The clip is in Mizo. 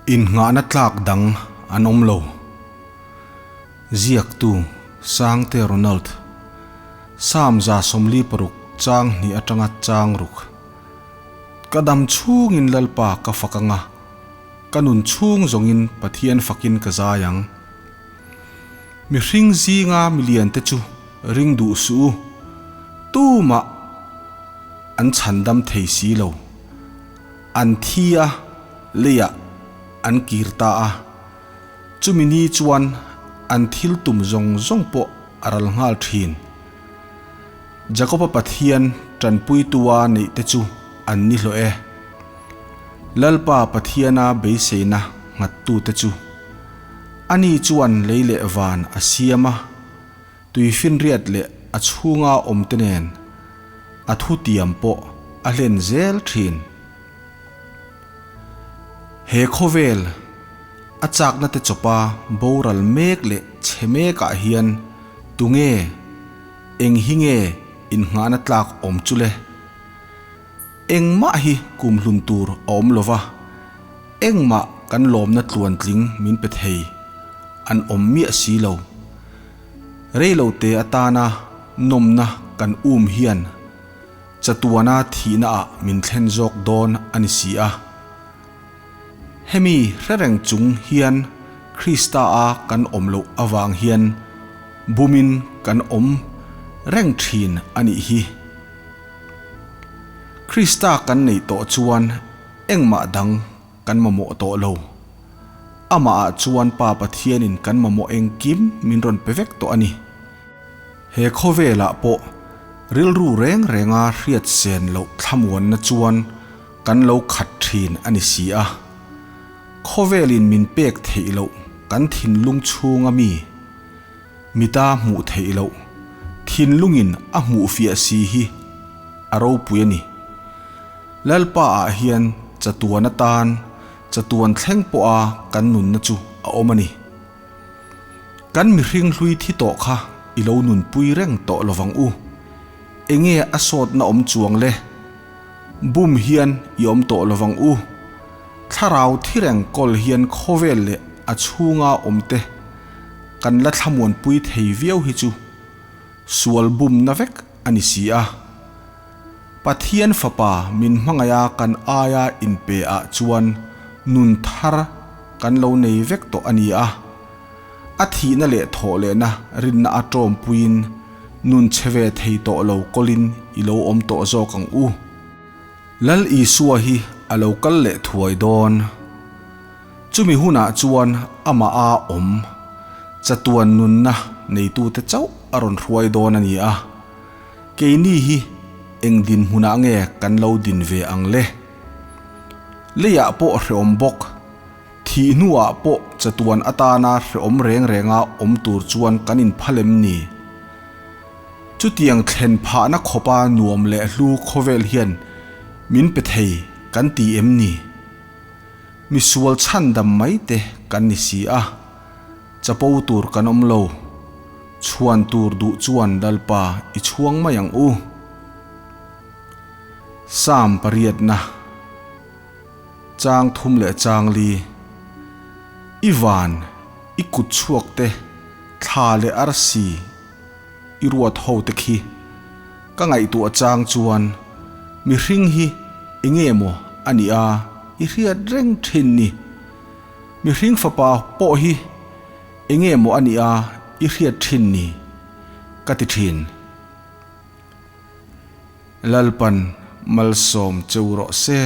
Innghahna tlak dang an awm lo. Ziaktu, Sangte Ronald. Psalm 46 chang hnih atanga chang ruk. Ka dam chhungin Lalpa ka fak anga, ka nun chhung zawngin Pathian fakin ka zai ang. Mihring zinga miliante chu ring duh suh u, tumah an chhandam thei si lo. An thi a, leiah an kir ta a, chumi ni chuan an thil tum zawng zawng pawh a ral nghal thin. Jakoba Pathian tanpuitua neih te chu an ni hlawh e. Lalpa Pathiana beiseina nghattute chu. Ani chuan lei leh van a siam a, tuifinriat leh a chhunga awmte nen a thutiam pawh a hlen zel thin. He khawvel a chakna te chawpa boral mek leh chhe mekah hian tunge eng hi nge innghahna tlak awm chu le? Engmah hi kumhlun tur a awm lo va, engmah kan lawmna tluantling min pe thei an awm miah si lo. Reilote atana nawmna kan um hian chatuana thihna ah min thlen zawk dawn a ni si a. Hemi hrereng chung hian Krista a kan awm loh avang hian bumin kan awm reng thin a nih hi. Krista kan neih tawh chuan engmah dang kan mamawh tawh lo. Amah ah chuan Pa Pathianin kan mamawh engkim min rawn pe vek tawh a ni. He khawvelah pawh rilru reng renga hriat sen loh thlamuanna chuan kan lo khat thin a ni si a. Khawvelin min pek theih loh kan thinlung chhunga mi, mita hmuh theih loh, thinlungin a hmuh fiah si hi a ropui a ni. Lalpa ah hian chatuan atan chatuan thleng pawha kan nunna chu a awm a ni. Kan mihring hlui thi tawh kha i lo nunpui reng tawh lovang u. Enge a sawtna awm chuang le? Bum hian i awm tawh lovang u. Thlarau thi reng kawl hian khawvel leh a chhunga awmte kan la thlamuanpui thei viau hi chu sual bumna vek a ni si a. Pathian Fapa min hmangaiha kan aia inpe ah chuan nun thar kan lo nei vek tawh a ni a. A thihna leh thawh lehna rinna a tawmpuiin nun chhe ve thei tawh lo kawlin i lo awm tawh zawk ang u. Lal Isua hi a lo kal leh thuai dawn. Chumi hunah chuan amah a awm chatuan nunna neitute chauh a rawn hruai dawn a ni a. Keini hi eng dinhmunah nge kan lo din ve ang le? Leiah pawh hreawm bawk, thih hnuah pawh chatuan atana hreawm reng renga awm tur chuan kan inphal em ni? Chutiang thlen phahna khawpa nuam leh hlu khawvel hian min pe thei kan ti em ni? Misual chhandam mai te kan ni si a, chapo tur kan awm lo. Chhuan tur duh chuan Lalpa i chhuang mai ang u. Psalm pariatna, Chang thum leh chang li, I van, i kut chhuak te, thla leh arsi i ruat ho te khi ka ngaihtuah chang chuan mihring hi enge maw a nih a i hriat reng thin ni. Mihring fapa pawh hi Enge maw a nih a i hriat thin ni? Ka ti thin. Lalpan malsawm cheu rawh se.